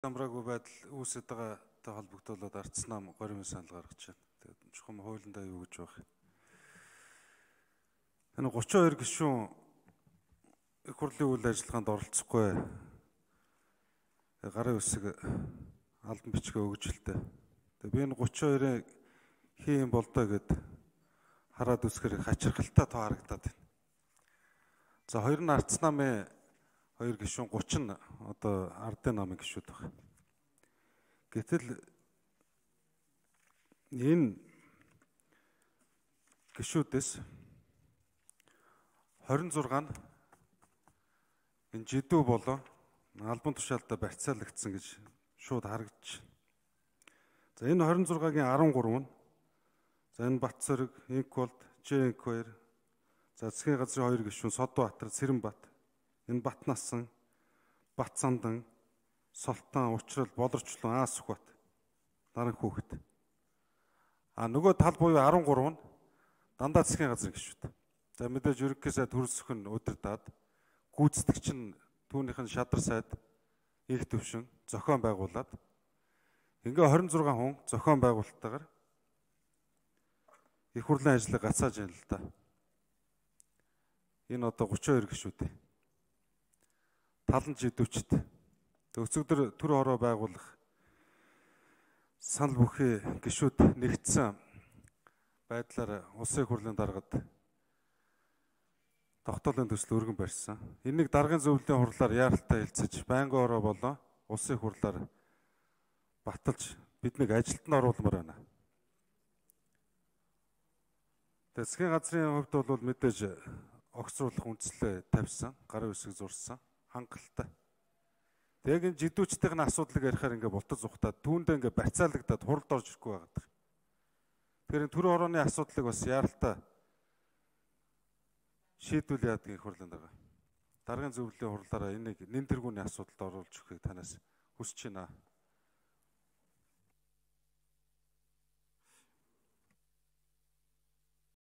Амраагүй байдал үүсэт байгаатай холбогдуулаад Арц нам горимын санал гаргаж байна. Тэгээд чухам хуулиндаа юу гэж байх. Энэ 32 гишүүн их хурлын үйл ажиллагаанд оролцохгүй гарын үсэг албан бичгээ өгж л дээ. Тэгээд би энэ 32-ын хий юм болдоо гэд хараад үзэхээр хачирхалтай тоо харагдаад байна. За хоёр нь Арц намын 2 гишүүн, 30 нь одоо ардын намын гишүүд байна. Гэтэл энэ гишүүдээс 26 нь энэ жидүү болон албан тушаалдаа барьцаалагдсан гэж шууд харагдаж байна. За энэ 26-гийн 13 нь за энэ Батцөрөг, Инкволд, Жэнк2, за засгийн газрын 2 гишүүн Содбаатар, Цэрэнбат, энэ Батнасан, Батсандан, Солтан, Учрал, Болорчлон, Аа Сүхбат, Наран хүүхэд. А нөгөө тал буюу 13 нь дандаа засгийн газрын гишүүд. За мэдээж ерөнхий сайд хөрсөх нь удирдаад гүйцэтгэгч нь түүнийх нь шадар сайд их төвшин зохион байгуулад ингээ 26 хүн зохион байгуулалттайгаар их хурлын ажлыг гацааж байна л да. Энэ одоо 32 гишүүд. Тал нь жидүүчд. Өцөгдөр төр хороо байгуулах санал бүхий гишүүд нэгдсэн байдлаар улсын хурлын даргад тогтоолын төсөл өргөн барьсан. Энийг даргын зөвлөлийн хурлаар яаралтай хэлцэж, байнгын хороо болон улсын хурлаар баталж биднийг ажилд нь оруулмаар байна. Засгийн газрын хувьд бол мэдээж огцруулах үндслээ тавьсан, гарын үсэг зурсан, хангалттай. Тэг энэ жидүүчдийн асуудлыг ярихаар ингээ бултаж ухтаад түүндээ ингээ барьцаалагдаад хуралд орж ирэхгүй байгаад. Тэгэхээр энэ төрийн хорооны асуудлыг бас яаралтай шийдвэл яадаг их хурлын дарга. Даргын зөвлөлийн хурлаараа энийг нэн тэргүүний асуудалд оруулж өгөхийг танаас хүсэж байна.